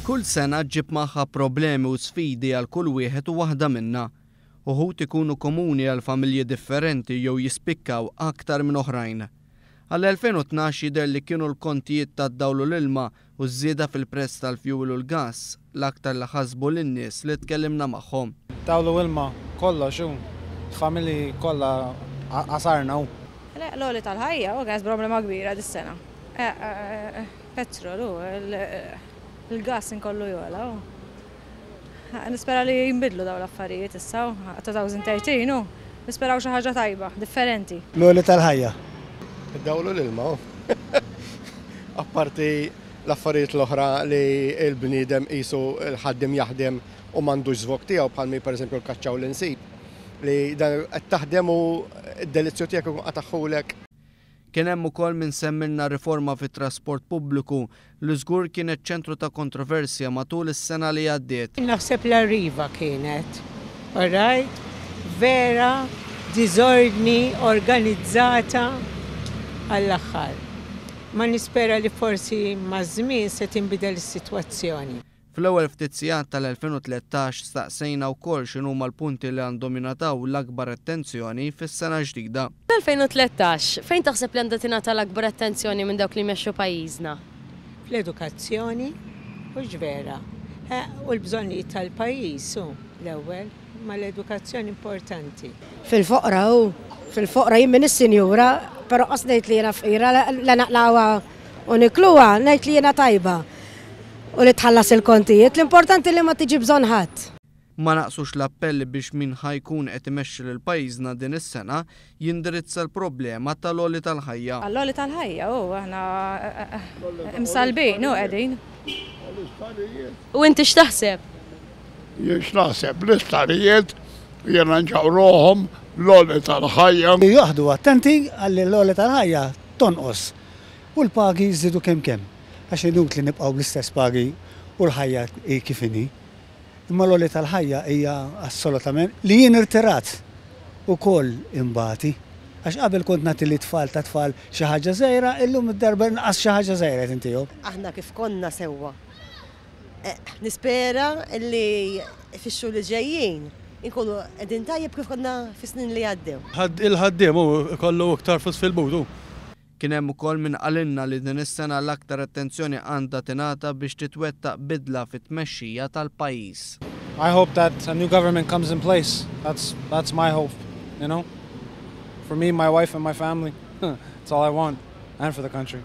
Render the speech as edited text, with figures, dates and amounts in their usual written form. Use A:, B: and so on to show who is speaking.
A: Kull sena ġġib magħha problemi u sfidi għal kull wieħed u waħda minna. Uħud ikunu komuni għal familji differenti jew jispikkaw aktar minn oħrajn. Għall-2012 jidher li kienu l-kontijiet tad-dawl u l-ilma u ż-żieda fil-prezz tal-fjuwil u l-gass l-aktar li ħassbu lin-nies li tkellimna magħhom.
B: Dawl u ilma, kollox hu. Familji kollha għasarna hu.
C: Le, l-għoli tal-ħajja u kienet problema kbira dis-sena. Petrol u l-gas inkollu jogħla u nispera li jinbidlu dawn l-affarijiet issa 2013 u nisperaw xi ħaġa tajba, differenti.
D: L-għoli tal-ħajja.
E: Id-dawl u l-ilma. Apparti l-affarijiet l-oħra li l-bniedem qisu l-ħaddiem jaħdem u m'għandux żvog tiegħu bħal mi pereżempju l-kaċċa u l-insib li dan qed taħdem u d-delizzju tiegħek ikun qatagħhulek.
A: Kien hemm ukoll min semmilna riforma fit-trasport pubbliku li żgur kienet ċentru ta' kontroversja matul is-sena li għaddiet.
F: Naħseb l-Arriva kienet, alright, vera diżordni organizzata għall-aħħar. Ma nispera li forsi maż-żmien se tinbidel is-sitwazzjoni.
A: Fl-ewwel ftit sigħat tal-2013 staqsejna wkoll x'inhuma l-punti li għandhom jingħataw l-akbar attenzjoni fis-sena ġdida.
G: Fl-2013, fejn taħseb li għandha tingħata l-akbar attenzjoni minn dawk li jmexxu pajjiżna?
F: Fl-edukazzjoni, hux vera, u l-bżonnijiet tal-pajjiż hu l-ewwel, ma l-edukazzjoni importanti.
H: Fil-foqra hu, fil-foqra jien m'iniex sinjura, però qas ngħid li jiena fqira, la naqlgħuha u nikluha, ngħid li jiena tajba. U li tħallas il-kontijiet, l-importanti li ma tiġi bżonn ħadd.
A: Ma naqsux l-appelli biex min ħa jkun qed imexxi lil pajjiżna din is-sena jindirizza l-problema tal-għoli tal-ħajja.
C: Għall-għoli tal-ħajja hu aħna msallbin u qegħdin.
G: U inti x'taħseb?
I: Jien x'naħseb? L-isptarijiet jirranġaw ruħhom, l-għoli tal-ħajja.
D: Joqogħdu attenti għalli l-għoli tal-ħajja tonqos u l-pagi jiżdiedu kemm kemm. Għax inutli nibqgħu bl-istess pagi u l-ħajja hi kif inhi. Imma l-għoli tal-ħajja hija assolutament li jien irtirat ukoll inbati. Għax qabel kont nagħti lit-tfal tat-tfal xi ħaġa żgħira, illum id-darba inqas xi ħaġa żgħira qed intihom.
J: Aħna kif konna sewwa. Nispera li fix-xhur li ġejjin inkunu qegħdin tajjeb kif konna fis-snin li għaddew.
K: Il-ħaddiem hu jkollu iktar flus fil-but hu.
A: Kien hemm ukoll min qalilna li din is-sena l-aktar attenzjoni għandha tingħata biex titwettaq bidla fit-tmexxija tal-pajjiż.
B: I hope that a new government comes in place. That's that's my hope, you know. For me, my wife and my family. That's all I want and for the country.